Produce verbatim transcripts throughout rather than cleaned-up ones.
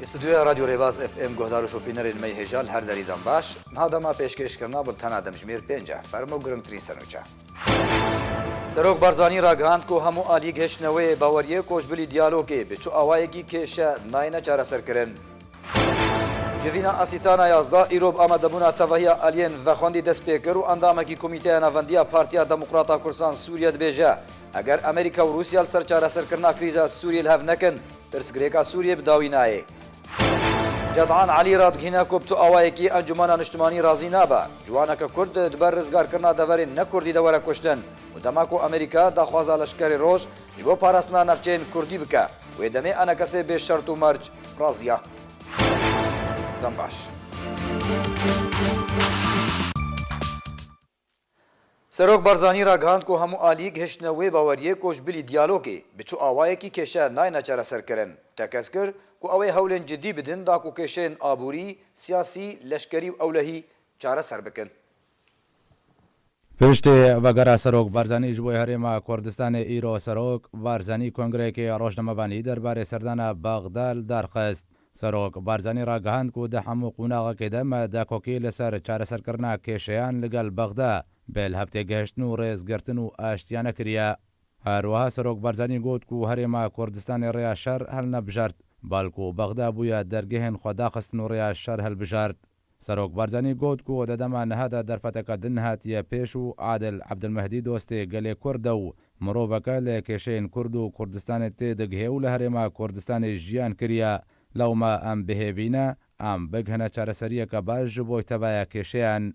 Stûdyoya Radyo Rêbaz F M guhdar û şopînerên me yê hêja li her derî dem baş. Niha dema pêşkêşkirina bultena demjimêr pênc e. Fermo girngtirîn sernoçe. Serok Barzanî ragihand ku hemû alî gihiştine wê baweriyê ku ji bilî diyalogê bi tu awayekî kêşe nayêne çareserkirin. Civîna Asîtana yazdeh îro bi amadebûna tevahiya aliyên vexwendî dest pê kir û endamekî Komîteya Navendiya Partiya Demokrata Kurdistan Sûriye dibêje, eger Amerîka û Rûsya li ser çareserkirina krîza Sûriyê li hev nekin, pirsgirêka Sûriyê bi dawî nayê. Ced'an Elî radigihîne ku bi tu awayekî Encûmena Niştimanî razî nabe. Ciwaneke Kurd di ber rizgarkirina deverên ne Kurdî de were kuştin û dema ku Amerîka daxwaza leşkerê roj ji bo parastina navçeyên Kurdî bike, wê demê enekesê bê şert û merc raziya. Dem baş. Serok Barzanî ragihand ku hemû alî gihiştine wê baweriyê ku ji bilî diyalogê bi tu awayekî kêşe nayêne çareserkirin. Tekez kir ku ew ê hewlên cidî bidin da ku kêşeyên aborî, siyasî, leşkerî û ewlehî çareser bikin. Piştî vegera Serok Barzanî ji bo Herêma Kurdistanê îro Serok Barzanî kongreyekê rojnamevanî derbarê serdana Bexda li dar xist. Serok Barzanî ragihand ku di hemû qonaxekê de me dakokî li ser çareserkirina kêşeyan li gel Bexda bi li hev têgihiştin û rêzgirtin û aştiyane kiriye. Her wiha Serok Barzanî got ku Herêma Kurdistanê rêya şer hilnebijart, belku Bexda bûye dergehên xwe daxistin û rêya şer hilbijart. Serok Barzanî got ku di dema niha de derfeteke din hatiye pêş û Adil Ebdilmehdî dostê gelê Kurd e û miroveke li kêşeyên Kurd û Kurdistanê têdigihê û li Herêma Kurdistanê jiyan kiriye. Lewma em bi hêvî ne, em bigihine çareseriyeke baş ji bo tevaya kêşeyan.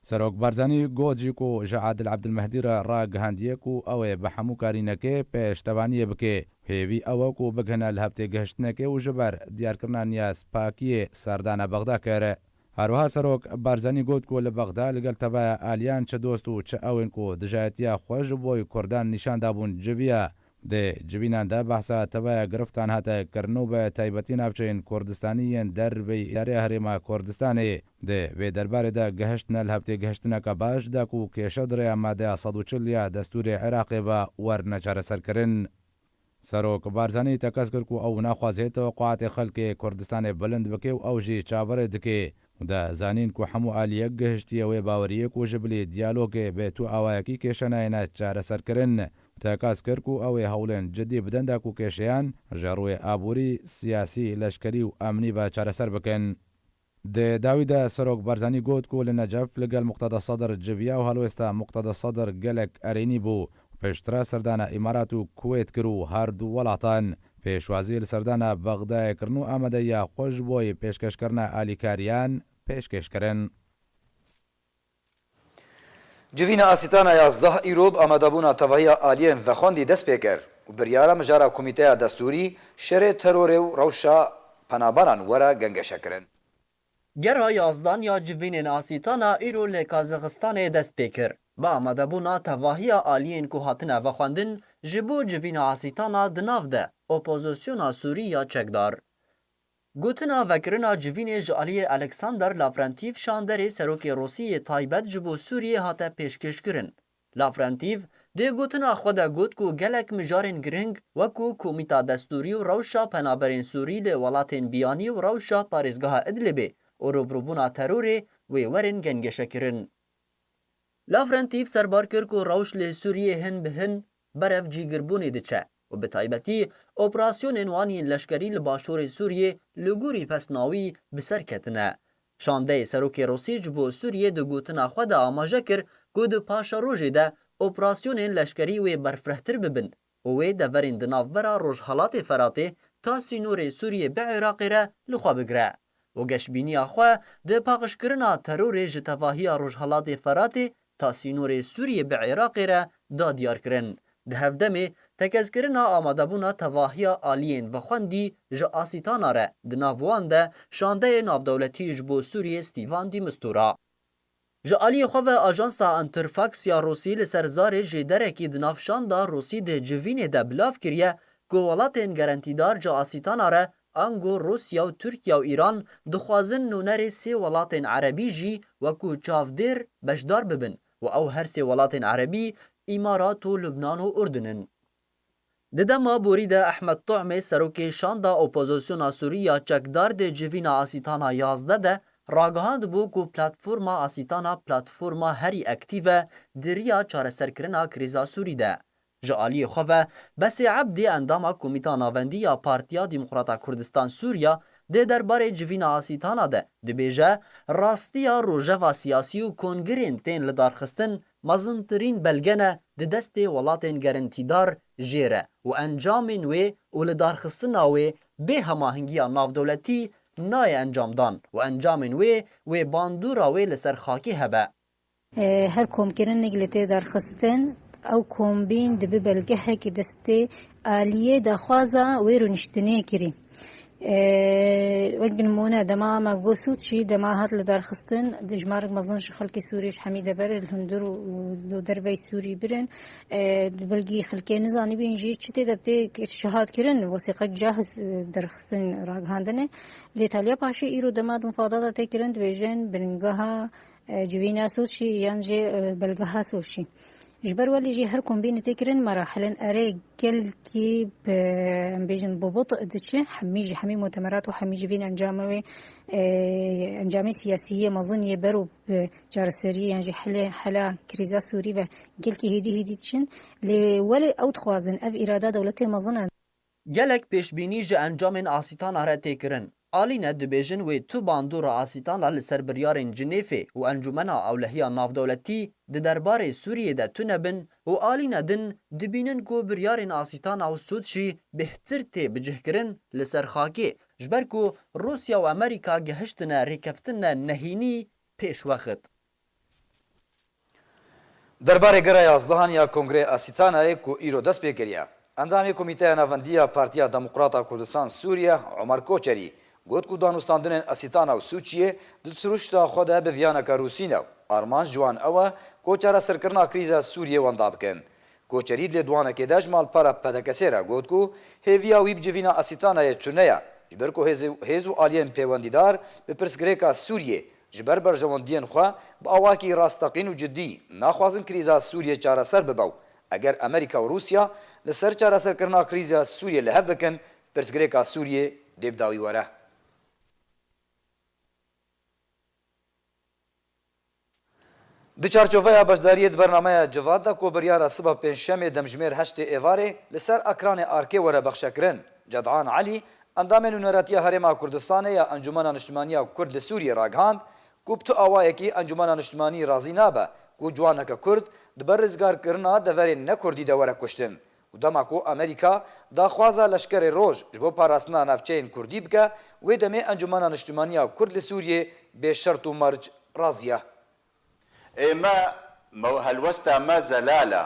Serok Barzanî got jî ku ji Adil Ebdilmehdî re ragihandiye ku ew ê bi hemû karînekê pêştevaniyê bike. Hêvî ew e ku bigihine li hev têgihiştinekê û ji ber diyarkirina niyazpakiyê serdana Bexda kir. Her wiha Serok Barzanî got ku li Bexda li gel tevaya aliyan çi dost û çi ew ên ku dijayetiya xwe ji bo Kurdan nîşan dabûn civiya. Di civînan de behsa tevaya giriftan hate kirin û bi taybetî navçeyên Kurdistanî yên derveyî îdareya Herêma Kurdistanê di vê derbarê de gihiştine li hev têgihiştineke baş da ku kêşe di rêya madeya sed û çil ya destûrê Iraqê ve werne çareserkirin. Serok Barzanî tekez kir ku ew naxwaze teweqûatê xelkê Kurdistanê bilind bike û ew jî çaverê dike. Û de zanîn ku hemû aliyek gihiştiye wê baweriyê ku ji bilî diyalogê bi tu awayekî kêşe nayêne çareserkirin. Tekez kir ku ew ê hewlên cidî bidin da ku kêşeyan ji rûyê aborî, siyasî, leşkerî û emnî ve çareser bikin. Di dawî de Serok Barzanî got ku li Necef li gel Muqteda Sedr civiya û helwêsta Muqteda Sedr gelek erênî bû. Piştre serdana Îmarat û Kuwêt kir û her du welatan pêşwazî li serdana Bexdayê kirin û amadeya xwe ji bo pêşkêşkirina alîkariyan pêşkêş kirin. Civîna Asîtana yazdeh îro bi amadebûna tevahiya aliyên vexwendî dest pê kir û biryara mijara Komîteya Destûrî, Şerê Terorê û Rewşa Penaberan were gengeşekirin. Gera yazdan ya civînên Asîtana îro li Kazaxistanê dest pê kir. Bi amadebûna tevahiya aliyên ku hatine vexwendin ji bo civîna Asîtana di nav de opozisyona Sûrî ya çekdar. Gotina vekirina civînê ji aliyê Alexander Lavrentîv şanderê serokê Rûsî yê taybet ji bo Sûriyê hate pêşkêşkirin. Lavrentîv di gotina xwe de got ku gelek mijarên girîng wekû komîta destûrî û rewşa penaberên Sûrî li welatên biyanî û rewşa parêzgeha Idlibê û rûbirûbûna terorê wê werin gengeşekirin. Lavrentîv serbar kir ku rewş li Sûriyê hin bi hin berev cîgirbûnê diçe û bi taybetî operasyonên wan yên leşkerî li başûrê Sûriyê li gorî pesnawî bi ser ketine. Şandeyê serokê Rûsî ji bo Sûriyê di gotina xwe de amaje kir ku di paşerojê de operasyonên leşkerî wê berfirehtir bibin û wê deverên di navbera Rojhelatê Feratê ta sînorê Sûriyê bi Iraqê re li xwe bigire û geşbîniya xwe di paqijkirina terorê ji tevahiya Rojhelatê Feratê ta sînorê Sûriyê bi Iraqê re da diyarkirin. Di hevdemê tekezkirina amadebûna tevahiya aliyên vexwendî ji Asîtana re di nav wan de şandeyê navdewletî ji bo Sûriyê Stîvan Dî Mistura. Ji aliyê xwe ve ajansa Interfax ya Rûsî li ser zarê jêderekî di nav şanda Rûsî di civînê de bilav kiriye ku welatên gerentîdar ji Asîtana re ango Rûsya û Tirkiye û Îran dixwazin nûnerê sê welatên erebî jî wekû çavdêr beşdar bibin û ew her sê welatên erebî Îmarat û Lubnan û Urdun in. Di dema borî de Ehmed Tu'mê serokê şanda opozisyona Sûrî ya çekdar dê civîna Asîtana yazdeh de ragihand bû ku platforma Asîtana platforma herî aktîv e di riya çareserkirina krîza Sûrî de. Ji aliyê xwe ve Besê Ebdî endama Komîta Navendî ya Partiya Demokrata Kurdistan Sûriya dê derbarê civîna Asîtana de dibêje, rastiya rojeva siyasî û kongirên tên lidarxistin mezintirîn belge ne di destê welatên gerintîdar jê re û encamên wê û lidarxistina wê bê hemahingiya navdewletî nayê encamdan û encamên wê wê bandora wê li ser xakê hebe. Her komkirinek li tê derxistin, ew kombîn dibe belgehekî destê aliyê daxwaza wê rûniştinê kirî. Wek nimûne, dema me got Sût jî dema hat li darxistin, dijmarek mezin ji xelkê Sûrî ji hemî dever li hundir û li derveyî Sûrî birin. Belkî xelkê nizanîbîn jî çi tê de tê şihat kirin, wesîqek cahiz derxistin ragihandine. Lê taliya paşê îro dema di mufadata tê kirin dibêjin bingeha civîna Sût jî yan jî belgeha Sût jî. Ji ber welê jî her kombînê tê kirin merahilen erê gelkî bi, em bêjin, bi bit diçe. Hemî jî, hemî mutemerat û hemî jî vîn encamê wê, encamê siyasî yê mezin yê ber û bi çareseriyê yan jî helê, hela krîza Sûrî ve gelkî hêdî hêdî diçin. Lê welê ew dixwazin ev îrada dewletê mezin e. Gelek pêşbînî ji encamên Asîtana re tê kirin. Alî ne dibêjin wê tu bandora Asîtana li ser biryarên Cinêfê û Encûmena Ewlehiya Navdewletî di derbarê Sûriyê de tune bin û alî ne din dibînin ku biryarên Asîtana û Sût jî bêhtir tê bicihkirin li ser xakê, ji ber ku Rûsya û Amerîka gehiştine rêkeftine nehînî pêşwext. Derbarê gera yazdehan ya Kongreyê Asîtanayê ku îro dest pê kiriye, endamê Komîteya Navendî ya Partiya Demokrata Kurdistan Sûriye Omer Koçerî got ku danûstandinên Asîtana û Sûçiyê di sirûşta xwe de bi viyaneke Rûsî ne û armanc ji wan ew e ku çareserkirina krîza Sûriyê wenda bikin. Koçerî di lêdwanekê de ji malpera P D K S'ê re got ku hêviya wî bi civîna Asîtanayê tune ye, ji ber ku hêz û, hêz û aliyên pêwendîdar bi pirsgirêka Sûriyê ji ber berjewendiyên xwe bi awakî rasteqîn û cidî naxwazin krîza Sûriyê çareser bibe û eger Amerîka û Rûsya li ser çareserkirina krîza Sûriyê li hev bikin, pirsgirêka Sûriyê dê bi dawî were. Di çarçoveya beşdariyê di bernameya Civat de ku biryara siba pêncşemê demjimêr heştê êvarê li ser ekranê arkê were bexşekirin, Ced'an Elî, endamê Nûneratiya Herêma Kurdistanê ya Encûmena Niştimanî ya Kurd li Sûriyê ragihand ku bi tu awayekî Encûmena Niştimanî razî nabe ku ciwaneke Kurd di ber rizgarkirina deverên ne Kurdî de were kuştin. Û dema ku Amerîka daxwaza Leşkerê Roj ji bo parastina navçeyên Kurdî bike, wê demê Encûmena Niştimanî ya Kurd li Sûriyê bê şert û merc razî ye. Ê me, me helwesta me zelal e.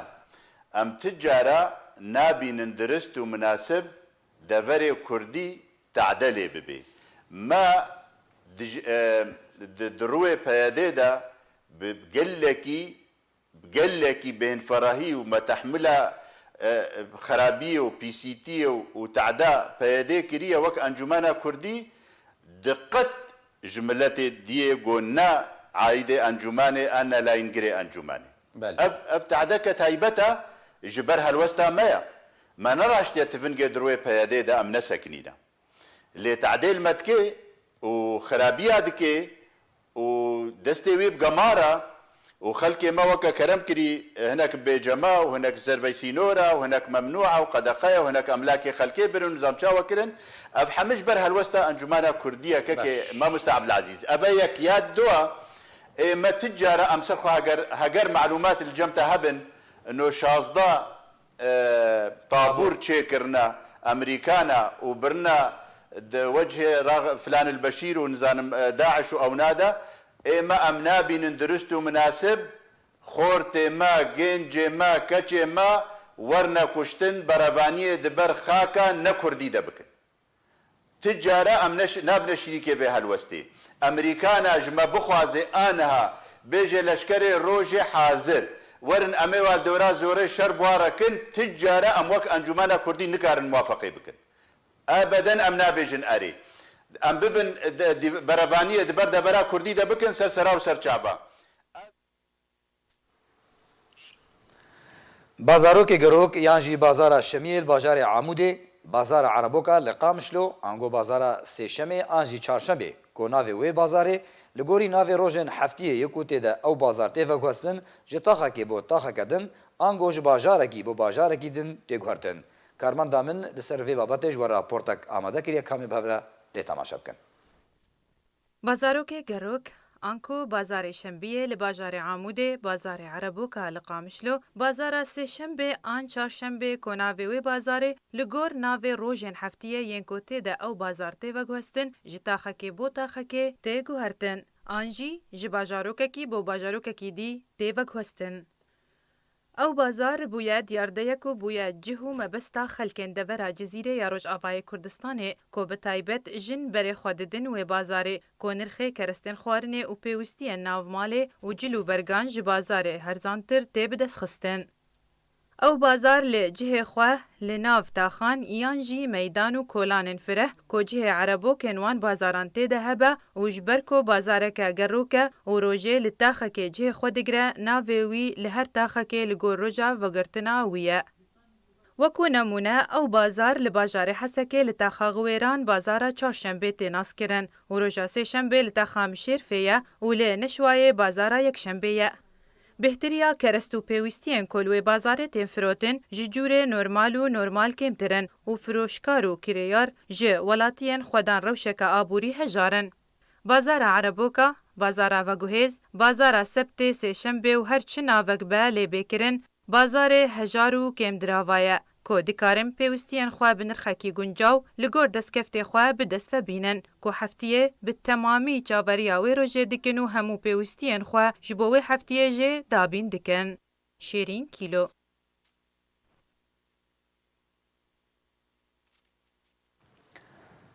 Em ti cara nabînin dirist û minasib deverê Kurdî tade lê bibê. Me di, di, di rûyê P Y D'ê de bi gelekî gelekî bêhnferahî û me tehmila xerabiyê û pîsîtiyê û, û teda P Y D'ê kiriye wek Encûmena Kurdî, di qet ji miletê diyê ku ne aîdê encûmenê e, ne layîngirê encûmenê. Ev, ev tedeke taybet e, ji ber helwesta me ye. Me neraştiye tivingê di rûyê P Y D'ê de em nesekinîne. Lê tedê li me dike û xerabiya dike û destê wê bi gemar e û xelkê me weke kerem kirî hinek bêcem e û hinek zervey sînor e û hinek memnû e û qedexe ye û hinek emlakê xelkê birin û nizam çawa kirin. Ev hemî ji ber helwesta Encûmena Kurdî ye kekê Mamoste Ebdilezîz. Ev e yek ya du e. Ê me ti cara em ser xwe heger, heger melûmat li cem te hebin, no şazdeh tabûr çêkirine Amerîkana û birine di wecihê Filan el-Beşîr û nizanim DAIŞ û ewna de, ê me em nabînin dirust û minasib xortê me, gêncê me, keçê me werne kuştin, berevaniyê di ber xaka ne Kurdî de bikin. Ti cara em neş-, nabine şirîkê vê helwestê. Amerîkana ji me bixwaze aniha bêje leşkerê rojê hazir, werin em ê wa dewra zorê şer bi wa re kin, ti cara em wek Encûmena Kurdî nikarin muwafeqê bikin. Ebeden em nabêjin erê. Em bibin de, di, berevaniyê di ber devera Kurdî de bikin ser sera û ser çava. Bazarokê Gerok yan jî Bazara Şemiyê li bajarê Amûdê, Bazara Ereboka li Qamişlo, ango Bazara Sêşemê an jî Çarşemê, ku navê wê bazarê li gorî navê rojên heftiyê yê ku tê de ew bazar tê veguhestin, ji taxekê bo taxeke din, ango ji bajarekî bo bajarekî din tê guhertin. Karmenda min li ser vê babetê ji we raportek amade kiriye, ka em ê bi hev re lê temaşe bikin. Bazarokê Gerok, anku Bazarê Şembiyê li bajarê Amûdê, Bazarê Ereboka li Qamişlo, Bazara Sêşembê an Çarşembê ku navê wê bazarê li gor navê rojên heftiyê yên ku tê de ew bazar tê veguhestin, ji taxekê bo taxekê tê guhertin, an jî ji bajarokekî bo bajarokekî dî tê veguhestin. Ew bazar bûye diyardeyek û bûye cih û mebesta xelkên devera Cizîrê ya Rojavayê Kurdistanê, ku bi taybet jin berê xwe didin wê bazarê, ku nirxê keristên xwarinê û pêwistiyên nav malê û cil û bergan ji bazarê herzantir tê bidestxistin. Ew bazar li cihê xwe li nav taxan yan jî meydan û kolanên fireh, ku cihê erebokên wan bazaran tê de hebe û ji ber ku bazareke gerok e û rojê li taxekê cihê xwe digire, navê wî li her taxekê li gor roja vegirtina wî ye. Wekû nemûne, ew bazar li bajarê Hesekê li taxa Xiwêran bazara Çarşembê tê naskirin û roja Sêşembê li taxa Mişêrfê ye û li Nişwayê bazara Yekşembê ye. Bêhtiriya kerest û pêwîstiyên ku li wê bazarê tên firotin, ji cûrê normal û normal kêmtir in û firoşkar û kirêyar ji welatiyên xwedan rewşeke aborî hejar in. Bazara Ereboka, Bazara Veguhêz, Bazara Sebtê, Sêşembê û her çi navek be lê bêkirin, bazarê hejar û kêmdirava ye, ku dikarin pêwistiyên xwe bi nirxekî guncaw li gor destkeftê xwe bi dest ve bînin, ku heftiyê bi temamî çaveriya wê rojê dikin û hemû pêwistiyên xwe ji bo wê heftiyê jê dabîn dikin. Şêrîn Kîlo.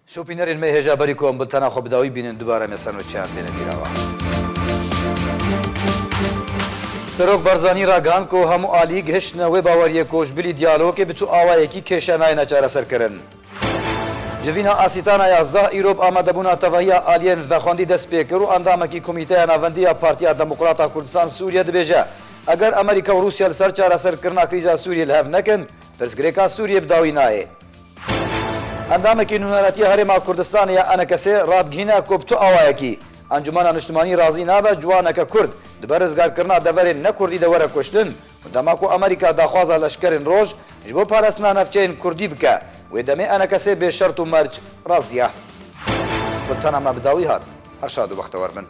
Şopînerên me hêja berî ku em bultena xwe bi dawî bînin, dubare me ser nûçeyan bêne bîra we. Serok Barzanî ragihand ku hemû alî gihiştine wê baweriyê ku ji bilî diyalogê bi tu awayekî kêşe nayêne çareserkirin. Civîna Asîtana yazdeh îro bi amadebûna tevahiya aliyên vexwendî dest pê kir û endamekî Komîteya Navendî ya Partiya Demokrata Kurdistan Sûriye dibêje, eger Amerîka û Rûsya li ser çareserkirina krîza Sûriyê li hev nekin, pirsgirêka Sûriyê bi dawî nayê. Endamekî Nûneratiya Herêma Kurdistanê ya ENKSê radgihîne ku bi tu awayekî Encûmena Niştimanî razî nabe ciwaneke Kurd di ber rizgarkirina deverên ne Kurdî de were kuştin û dema ku Amerîka daxwaza leşkerên roj ji bo parastina navçeyên Kurdî bike, wê demê ENKSê bê şert û merc raziya. Bultena me bi dawî hat. Her şad û bextewar bin.